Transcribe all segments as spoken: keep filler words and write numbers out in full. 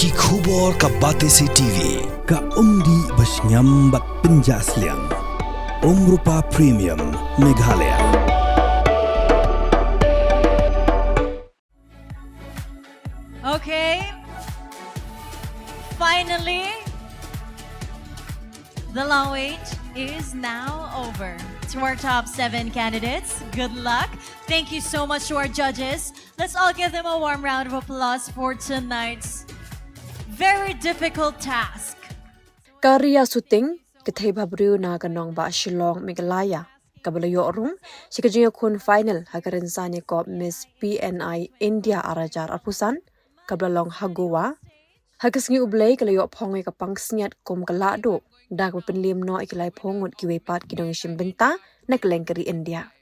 Ki khubor ka Batesi T V, ka umdih ba shngiam bad pynjah sliang. Umrupa Premium, Meghalaya. Okay. Finally, the long wait is now over. To our top seven candidates, good luck. Thank you so much to our judges. Let's all give them a warm round of applause for tonight's very difficult task. Ka Ria Suting, ka thei bhabriew na ka nongbah Shillong, Meghalaya, kaba la ïoh rung sha ka jingïakhun final ha ka rynsan ïakop Miss P N I India ar hajar arphew san, kaba la long ha Goa. Ha ka sngi U Blei ka la ïoh phong ïa ka pansngiat kum ka lahduh da kaba pynliem noh ïa ki laiphew ngut kiwei pat ki nongïashim bynta na kylleng ka ri India.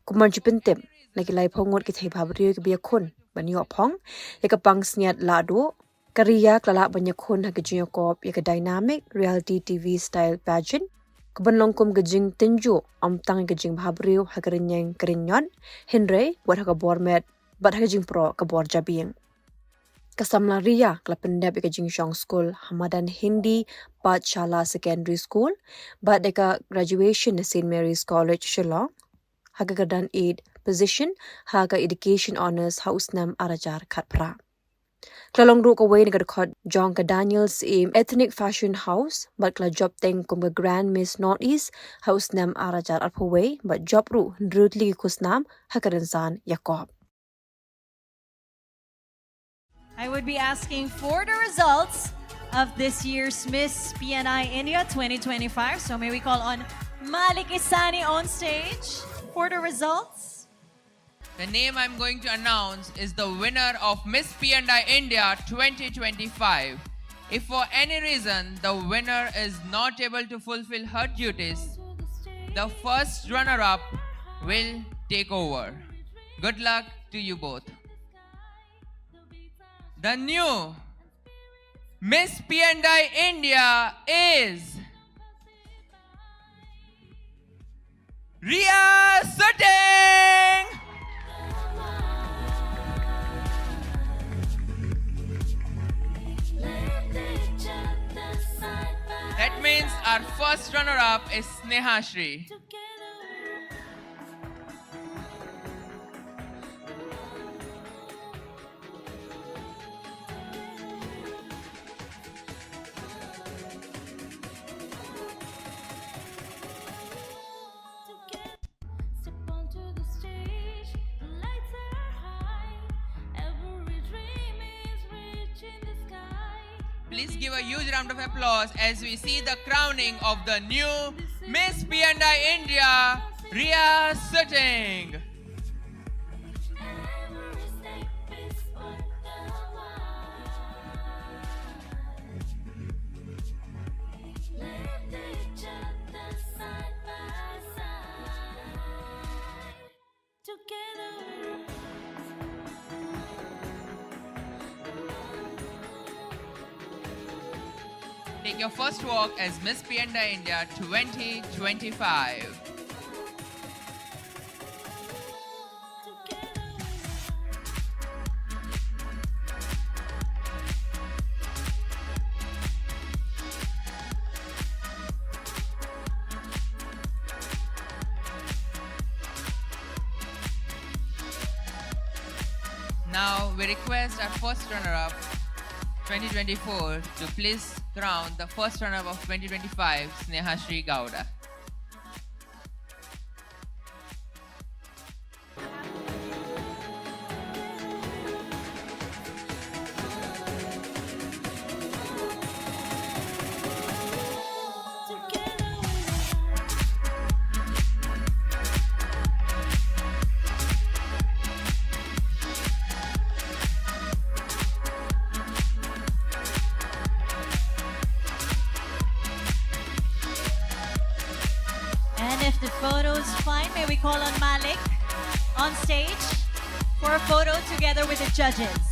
Kumba ngi ju pyntip, na ki laiphew ngut ki thei bhabriew kiba ïakhun ban ïoh phong ïa ka pansngiat lahduh, ka Ria ka la lah ban ïakhun ha ka jingïakop ïa ka Dynamic Reality T V Style Pageant, kaban long kum ka jingtynjuh ym tang ïa ka jingbhabriew ha ka rynïeng ka rynñiot, hynrei wat ha ka bor met bad ha ka jingpro ka bor jabieng. Ka samla Ria ka la pyndep ïa ka jingshong skul ha madan Hindi Pathshala Secondary School bad ïa ka graduation na St Mary's College, Shillong, ha ka kyrdan eight position ha ka Education Honours ha u snem ar hajar khatphra. Ka la long ruh kawei na ka dkhot jong ka Daniel Syiem Ethnic Fashion House bad ka la jop teng kum ka Grand Miss North East ha u snem ar hajar arphew wei bad jop ruh hynriew tylli ki khusnam ha ka rynsan ïakop. I would be asking for the results of this year's Miss P N I India twenty twenty-five. So may we call on Malik Isani on stage for the results. The name I'm going to announce is the winner of Miss P and I India twenty twenty-five. If for any reason the winner is not able to fulfill her duties, the first runner-up will take over. Good luck to you both. The new Miss P and I India is Ria Suting! That means our first runner-up is Sneha Shri. Please give a huge round of applause as we see the crowning of the new Miss P and I India, Ria Suting. Take your first walk as Miss P and I India twenty twenty-five. Now we request our first runner-up twenty twenty-four to please crown the first runner-up of twenty twenty-five, Sneha Shri Gowda. And if the photo's fine, may we call on Malik on stage for a photo together with the judges.